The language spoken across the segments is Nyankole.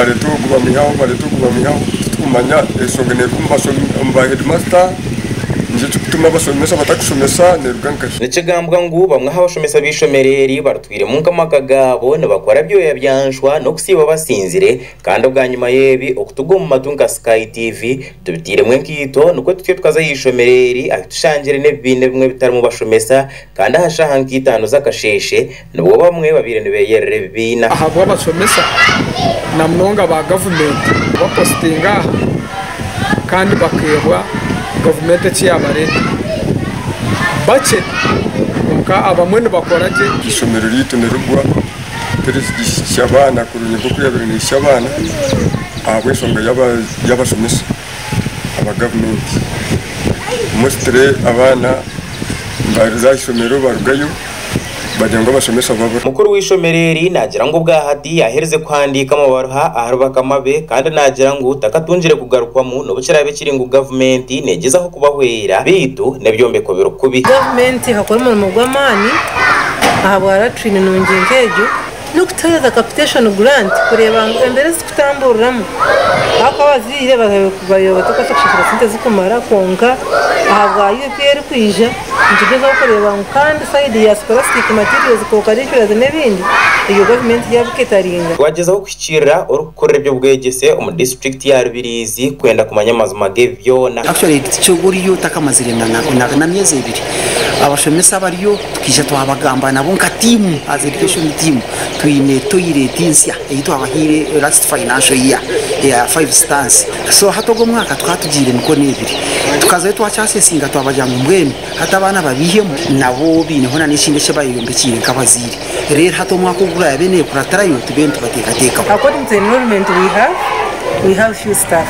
Bareeta ogu bamwihaho, bareeta ogu bamwihaho, titurikumanya enshonga neeruga omu bashomi omu ba heedimasita, nikyo kirikutuma abashomesa batakushomesa neeruga nkahi? Nikigambwa ngu bamwe aha bashomesa b'eishomero eri baritwiremu nk'amaka gaabo nibakora byoya bya nshwa n'okusiiba basinzire kandi bwanyima y'ebi okutuga omu matu nka Sky TV tubiteiremu enkaito nikwo tutyo tukaza aha ishomero eri ahu tushangire n'ebibiina ebimwe bitarimu bashomesa kandi aha shaaha nka itaano z'akasheeshe Nibwo bamwe babaire nibeyerera ebibiina. Ahabw'abashomesa na munonga ba gavumenti kubapositinga aha kandi bakeebwa gavumenti eki yabareeta. Bakye kwonka abamwe nibakora gye. Eishomero ryaitu nirigwa tirikihitsya baana kurungi nk'oku ryabaire nirihitsya abaana ahabw'enshonga y'abashomesa aba gavumenti. Mostly abaana nibaza aha ishomero barugayo. Bagira ngu abashomesa babura. Mukuru w'eishomero eri naagira ngu obwahati yaaherize kuhandiika amabaruha ahari bakama be kandi naagira ngu takatungire kugarukwamu n'obu kiraabe kiri ngu gavumenti neegyezaho kubahwera beitu n'ebyombeko biri kubi. Gavumenti ekakora omurimo gw'amaani ahabwa latrine nungi nk'egyo n'okutuheereza capitation grant kureeba ngu embeera ezi turikutamburiramu ahakuba abazaire baabaire batakubaasa kushashura sente zirikumara kwonka ahabwa UPA erikwija Nitugyezaho kureeba ngu kandi sayidi ya scholastic materials, co-curriculars n'ebindi, ebyo gavumenti yaabiketaringa. Twagyezaho kuhikiirira orikukurira eby'obwegyese omu disiturikiti ya Rubirizi kwenda kumanya amazima g'ebi byona. Actually teacher ogwo oriyo takamazire na myezi 2. Abashomesa abariyo tukaija twabagamba nabo nka team, as education team, twine toilet nsya ei twabahaire last financial year eya five stars. So hati ogu omwaka tukaba tugiire emikono ebiri, tukazayo twakyasesinga, twabagira ngu mbwenu hati abaana babiihemu, nabo baineho na n'ekindi eki bayeyombekiire nk'abazaire. Reero hati omwaka ogu guraabe neekuratirayo tube nitubateekateekaho. According to the enrollment we have, we have few staff.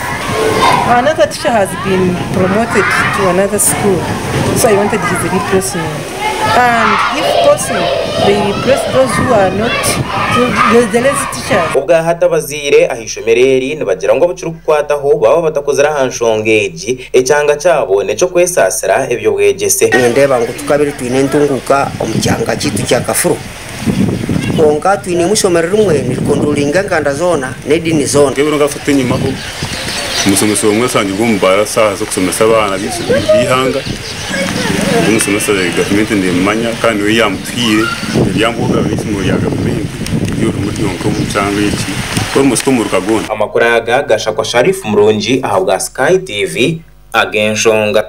Another teacher has been promoted to another school, so I wanted his replacement. And if possible, they replace those who are not, the lazy teachers. Obwahati abazaire aha ishomero eri nibagira ngu abukirikukwataho baaba batakozire aha nshonga egi, ekyanga kyabo n'eky'okwesaasira eby'obwegyese. Nindeeba ngu tukabire twine entunguuka omu kyanga kyaitu kya Kafuro, kwonka twinemu eishomero rimwe nirikonturoringa enganda zoona n'ediini zoona. Nk'ebiro nka bishatu enyimaho, omushomesa omwe ashangirwe omu baara shaaha z'okushomesa abaana b'eihanga. Omushomesa gavumenti neemumanya kandi niwe yaamutuhaire ebyamboga by'eishomero rya gavumenti niryo rimwe ryonka omu kyanga eki almost omuruka gwona. Amakuru aga gashakwa Sharif Murungi ahabwa Sky TV ag'enshonga.